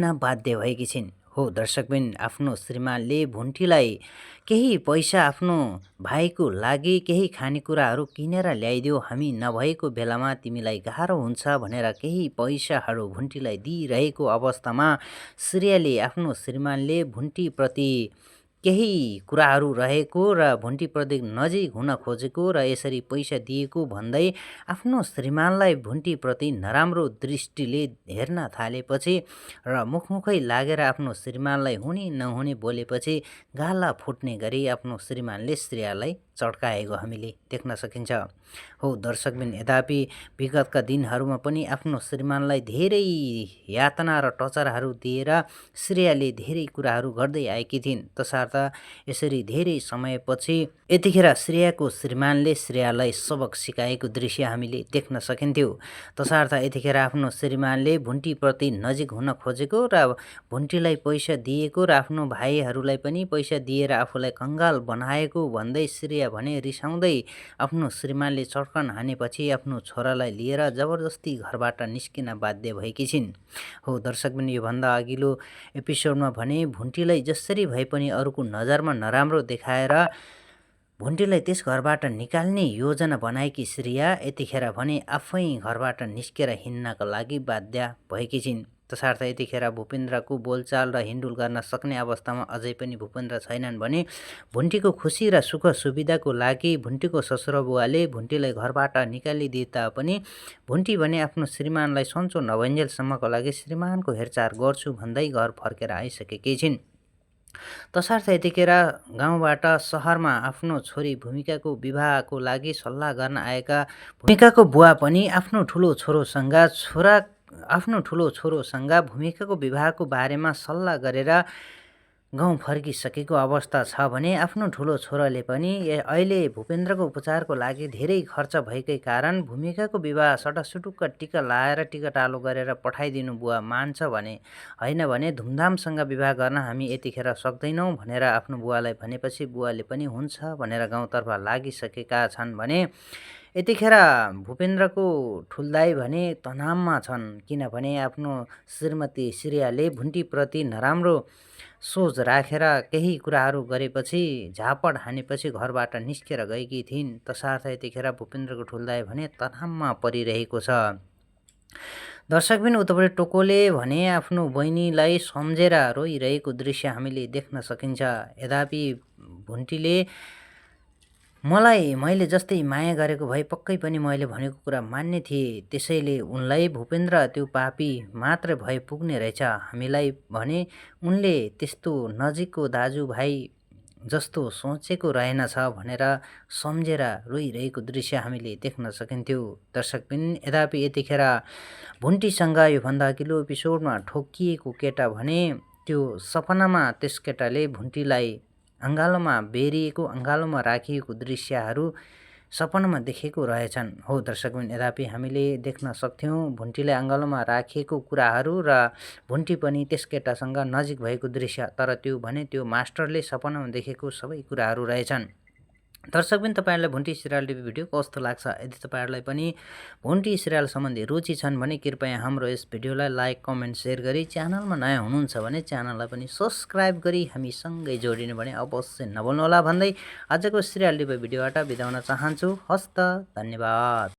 बाध्य भएकी छिन्। हो दर्शकबिन, आफ्नो श्रीमानले भुन्टीलाई केही पैसा आफ्नो भाइको लागि केही खानेकुराहरू किनेर ल्याइदेऊ, हामी नभएको बेलामा तिमीलाई गाह्रो हुन्छ भनेर केही पैसाहरू भुन्टीलाई दिइरहेको अवस्थामा श्रेयाले आफ्नो श्रीमानले भुन्टीप्रति केही कुराहरू रहेको र भुन्टीप्रति नजिक हुन खोजेको र यसरी पैसा दिएको भन्दै आफ्नो श्रीमानलाई भुन्टीप्रति नराम्रो दृष्टिले हेर्न थालेपछि र मुखमुखै लागेर आफ्नो श्रीमानलाई हुने नहुने बोलेपछि गाला फुट्ने गरी आफ्नो श्रीमानले श्रेयालाई चड्काएको हामीले देख्न सकिन्छ। हो दर्शकबिन, यद्यपि विगतका दिनहरूमा पनि आफ्नो श्रीमानलाई धेरै यातना र टचरहरू दिएर श्रेयाले धेरै कुराहरू गर्दै आएकी थिइन्। तसर्थ यसरी धेरै समयपछि यतिखेर श्रेयाको श्रीमानले श्रेयालाई सबक सिकाएको दृश्य हामीले देख्न सकिन्थ्यो। तसर्थ यतिखेर आफ्नो श्रीमानले भुन्टीप्रति नजिक हुन खोजेको र भुन्टीलाई पैसा दिएको र आफ्नो भाइहरूलाई पनि पैसा दिएर आफूलाई कङ्गाल बनाएको भन्दै श्रेया भने रिसाउँदै आफ्नो श्रीमानले चड्कन हानेपछि आफ्नो छोरालाई लिएर जबरजस्ती घरबाट निस्किन बाध्य भएकी छिन्। हो दर्शकबिन, योभन्दा अघिल्लो एपिसोडमा भने भुन्टीलाई जसरी भए पनि अरूको नजरमा नराम्रो देखाएर भुन्टीलाई त्यस घरबाट निकाल्ने योजना बनाएकी श्रेया यतिखेर भने आफै घरबाट निस्केर हिँड्नका लागि बाध्य भएकी छिन्। तसर्थ यतिखेर भूपेन्द्रको बोलचाल र हिँडुल गर्न सक्ने अवस्थामा अझै पनि भूपेन्द्र छैनन् भने भुन्टीको खुसी र सुख सुविधाको लागि भुन्टीको ससुराबुवाले भुन्टीलाई घरबाट निकालिदिए तापनि भुन्टी भने आफ्नो श्रीमानलाई सन्चो नभइन्जेलसम्मको लागि श्रीमानको हेरचाह गर्छु भन्दै घर फर्केर आइसकेकी छिन्। तसर्थ यतिखेर गाउँबाट सहरमा आफ्नो छोरी भूमिकाको विवाहको लागि सल्लाह गर्न आएका भूमिकाको बुवा पनि आफ्नो ठुलो छोरोसँग भूमिकाको विवाहको बारेमा सल्लाह गरेर गाउँ फर्किसकेको अवस्था छ भने आफ्नो ठुलो छोराले पनि अहिले भूपेन्द्रको उपचारको लागि धेरै खर्च भएकै कारण भूमिकाको विवाह सटासुटुक्क टिका लाएर टिकाटालो गरेर पठाइदिनु बुवा मान्छ भने, होइन भने धुमधामसँग विवाह गर्न हामी यतिखेर सक्दैनौँ भनेर आफ्नो बुवालाई भनेपछि बुवाले पनि हुन्छ भनेर गाउँतर्फ लागिसकेका छन् भने यतिखेर भूपेन्द्रको ठुल्दाई भने तनावमा छन्। किनभने आफ्नो श्रीमती श्रेयाले भुन्टीप्रति नराम्रो सोच राखेर केही कुराहरू गरेपछि झापड हानेपछि घरबाट निस्केर गएकी थिइन्। तसर्थ यतिखेर भूपेन्द्रको ठुल्दाई भने तनावमा परिरहेको छ। दर्शकबिन, उतापट्टि टोकोले भने आफ्नो बहिनीलाई सम्झेर रोइरहेको दृश्य हामीले देख्न सकिन्छ। यद्यपि भुन्टीले मैले जस्तै माया गरेको भए पक्कै पनि मैले भनेको कुरा मान्ने थिएँ, त्यसैले उनलाई भूपेन्द्र त्यो पापी मात्र भए पुग्ने रहेछ, हामीलाई भने उनले त्यस्तो नजिकको दाजुभाइ जस्तो सोचेको रहेनछ भनेर सम्झेर रोइरहेको दृश्य हामीले देख्न सकिन्थ्यो। दर्शकबिन, यद्यपि यतिखेर भुन्टीसँग योभन्दा अघिल्लो एपिसोडमा ठोकिएको केटा भने त्यो सपनामा त्यस केटाले भुन्टीलाई अङ्गालोमा राखिएको दृश्यहरू सपनामा देखेको रहेछन्। हो दर्शकबिन, यद्यपि हामीले देख्न सक्थ्यौँ भुन्टीलाई अङ्गालोमा राखिएको कुराहरू र भुन्टी पनि त्यस केटासँग नजिक भएको दृश्य, तर त्यो मास्टरले सपनामा देखेको सबै कुराहरू रहेछन्। दर्शकबिन, तपाईँहरूलाई भुन्टी सिरियल टिभी भिडियो कस्तो लाग्छ? यदि तपाईँहरूलाई पनि भुन्टी सिरियल सम्बन्धी रुचि छन् भने कृपया हाम्रो यस भिडियोलाई लाइक, कमेन्ट, सेयर गरी च्यानलमा नयाँ हुनुहुन्छ भने च्यानललाई पनि सब्सक्राइब गरी हामी सँगै जोडिनु भने अवश्य नभुल्नुहोला भन्दै आजको सिरियल टिभी भिडियोबाट बिदा हुन चाहन्छु। हस्त, धन्यवाद।